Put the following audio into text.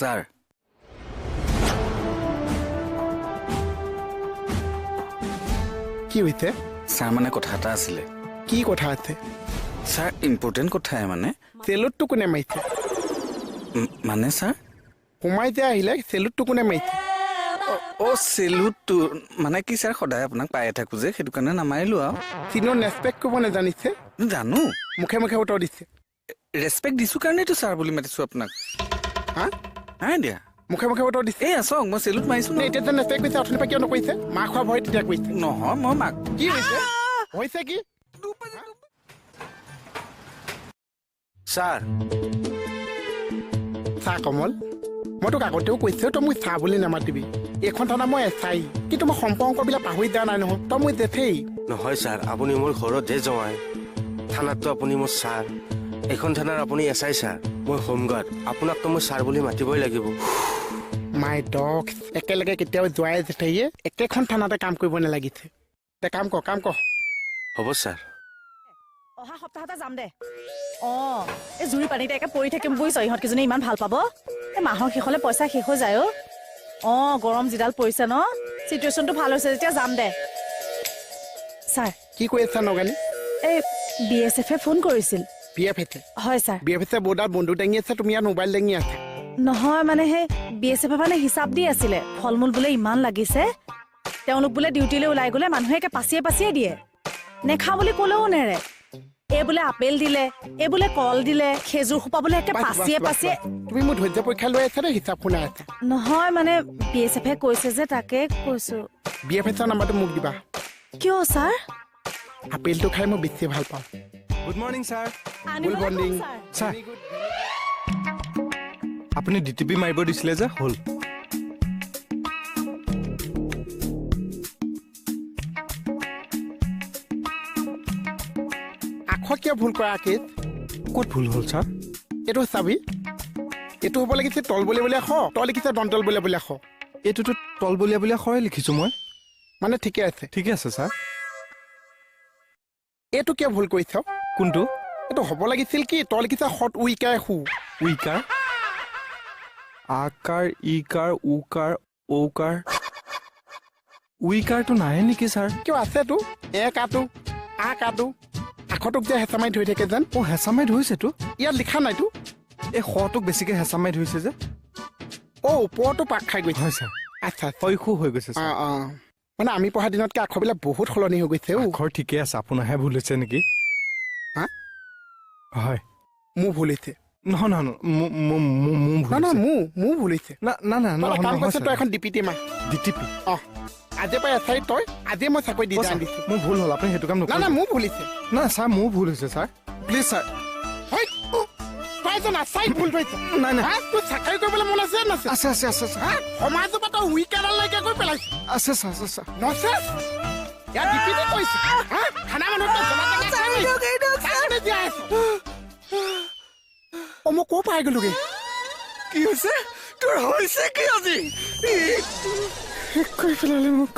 Sir. কি হৈছে? Sir, মানে কথা এটা আছিলে। কি কথা আছে? ছাৰ, ইম্পৰ্টেণ্ট কথাই মানে। চেলুটটো কোনে মাৰিছে? মানে ছাৰ, সোমাই যে আহিলে, চেলুটটো কোনে মাৰিছে? অ' চেলুটটো মানে কি ছাৰ, সদায় আপোনাক পায়ে থাকো যে, সেইটো কাৰণে নামাৰিলো আৰু। চিনিয়ৰ ৰেচপেক্ট কৰিব নাজানিছে? জানো। মুখে মুখে উত্তৰ দিছে। ৰেচপেক্ট দিছো কাৰণেতো ছাৰ বুলি মাতিছো আপোনাক। হা? নাই দিয়া। মুখে মুখে উত্তৰ দিছে। এই চাওক, মই চেলুট মাৰিছো। নে এতিয়া যেন ৰেচপেক্ট কৰিছে, অথনিৰ পৰা কিয় নকৰিছে? মাৰ খোৱা ভয় তেতিয়া কৰিছে। নহয়, মই মাক কি হৈছে? হৈছে কি? ছাৰ। চা কমল, মই তোক আগতেও কৈছো, তই মোক চা বুলি নামাতিবি। এইখন থানা মই এছ I, কিন্তু মই সম্পৰ্কবিলাক পাহৰি যোৱা নাই নহয়। তই মোক জেঠেই। নহয় ছাৰ, আপুনি মোৰ ঘৰতহে জমাই, থানাততো আপুনি মোৰ ছাৰ। এইখন থানাৰ আপুনি এছ I sir, মই হোমগাৰ্ড, আপোনাকতো মই ছাৰ বুলি মাতিবই লাগিব। মাই ডগ, একেলগে কেতিয়াও যোৱাই জেঠেইয়ে একেখন থানাতে কাম কৰিব নালাগিছে। দে কাম কৰ, কাম কৰ। হ'ব ছাৰ। অহা সপ্তাহতে যাম দে। অঁ, এই জুৰি পানীতে একে পৰি থাকিম বুজিছ, ইহঁত কেইজনী ইমান ভাল পাব। এই মাহৰ শেষলৈ পইচা শেষ হৈ যায়। অ' অঁ, গৰম যিডাল পৰিছে ন, চিটুৱেশ্যনটো ভাল হৈছে যেতিয়া যাম দে। ছাৰ। কি কৈ আছা নগানী? এই বি এছ এফে ফোন কৰিছিল। বি এফ এছে? হয় ছাৰ। বি এফ এছে বৰ্ডাৰ বন্দুক দাঙি আছে, তুমি ইয়াত মোবাইল দাঙি আছা। নহয় মানে সেই বি এছ এফে মানে হিচাপ দি আছিলে, ফল মূল বোলে ইমান লাগিছে, তেওঁলোক বোলে ডিউটিলৈ ওলাই গ'লে মানুহে একে পাচিয়ে পাচিয়ে দিয়ে, নেখাওঁ বুলি ক'লেও নেৰে। এই বোলে আপেল দিলে, এই বোলে কল দিলে, খেজুৰ সোপা বোলে একে বাছ, বাছ, পাচিয়ে বাছ, পাচিয়ে। বাছ। তুমি মোৰ ধৈৰ্য পৰীক্ষা লৈ আছা নে হিচাপ শুনাই আছা? নহয় মানে বি এছ এফে কৈছে যে, তাকে কৈছো। বি এফ এছৰ নাম্বাৰটো মোক দিবা। কিয় ছাৰ? আপেলটো খাই মই বেছি ভাল পাওঁ। Good morning sir. Good morning. Sir, আপুনি ডি টি পি মাৰিব দিছিলে যে, হ'ল। আখৰ কিয় ভুল কৰা আকিজ? ক'ত ভুল হ'ল ছাৰ? এইটো চাবি, এইটো হ'ব লাগিছে তল বুলি বুলি আখ, তই লিখিছে দন্তল বুলি বুলি আখ। এইটোতো তলবলীয়া বুলি আখৰে লিখিছো মই। মানে ঠিকে আছে। ঠিকে আছে ছাৰ। এইটো কিয় ভুল কৰিছ? কোনটো? এইটো হ'ব লাগিছিল কি, তই লিখিছে সৎ উইকাই সু। উইকাৰ, আকাৰ, ইকাৰ, উকাৰ, ঔকাৰ, উইকাৰটো নাহে নেকি ছাৰ? কিয় আছেতো, এ কাটো আ কাটো, আখৰটোক যে হেঁচা মাৰি ধৰি থাকে যেন। অ' হেঁচা মাৰি ধৰিছেতো। ইয়াত লিখা নাইতো। এই শটোক বেছিকে হেঁচা মাৰি ধৰিছে যে। অ' ওপৰতো পাক খাই গৈছে। হয় ছাৰ। আচ্ছা। শৈশু হৈ গৈছে ছাৰ। অঁ অঁ, মানে আমি পঢ়া দিনতকৈ আখৰবিলাক বহুত সলনি হৈ গৈছে। অ' আখৰ ঠিকে আছে, আপোনাৰহে ভুল হৈছে নেকি? হা? হয়, মোৰ ভুল হৈছে। নহয় নহয়, মোৰ ভুল। নহয়, মোৰ ভুল হৈছে। না না না, তই এটা কাম কৰিছ, তই এখন ডি পি টি মাৰ। D T P? অঁ, আজিৰ পৰা এছ I তই, আজিয়ে মই চাকৰি দি যাম দিছোঁ। মোৰ ভুল হ'ল, আপুনি সেইটো কাম না নকৰিব। না, মোৰ ভুল হৈছে। না ছাৰ, মোৰ ভুল হৈছে ছাৰ, প্লিজ ছাৰ। হয়, তই এজন আছাই ভুল ধৰিছ। নাই নাই। হা? তোৰ চাকৰি কৰিবলৈ মন আছে নাছে? আছে আছে আছে ছাৰ। হা? সমাজৰ পৰা তই উইকাৰডাল নাইকিয়া কৰি পেলাইছ। আছে ছাৰ, আছে ছাৰ। নচেছ ইয়াত ডি পি টি কৰিছ। হা? থানা মানুহ তই জমা টেঙা খাই আহিছ। তাৰ কাৰণে জীয়াই আছ। অ' মই ক'ৰ পাই গ'লোগে? কি হৈছে তোৰ? হৈছে কি আজি? শেষ কৰি পেলালে মোক।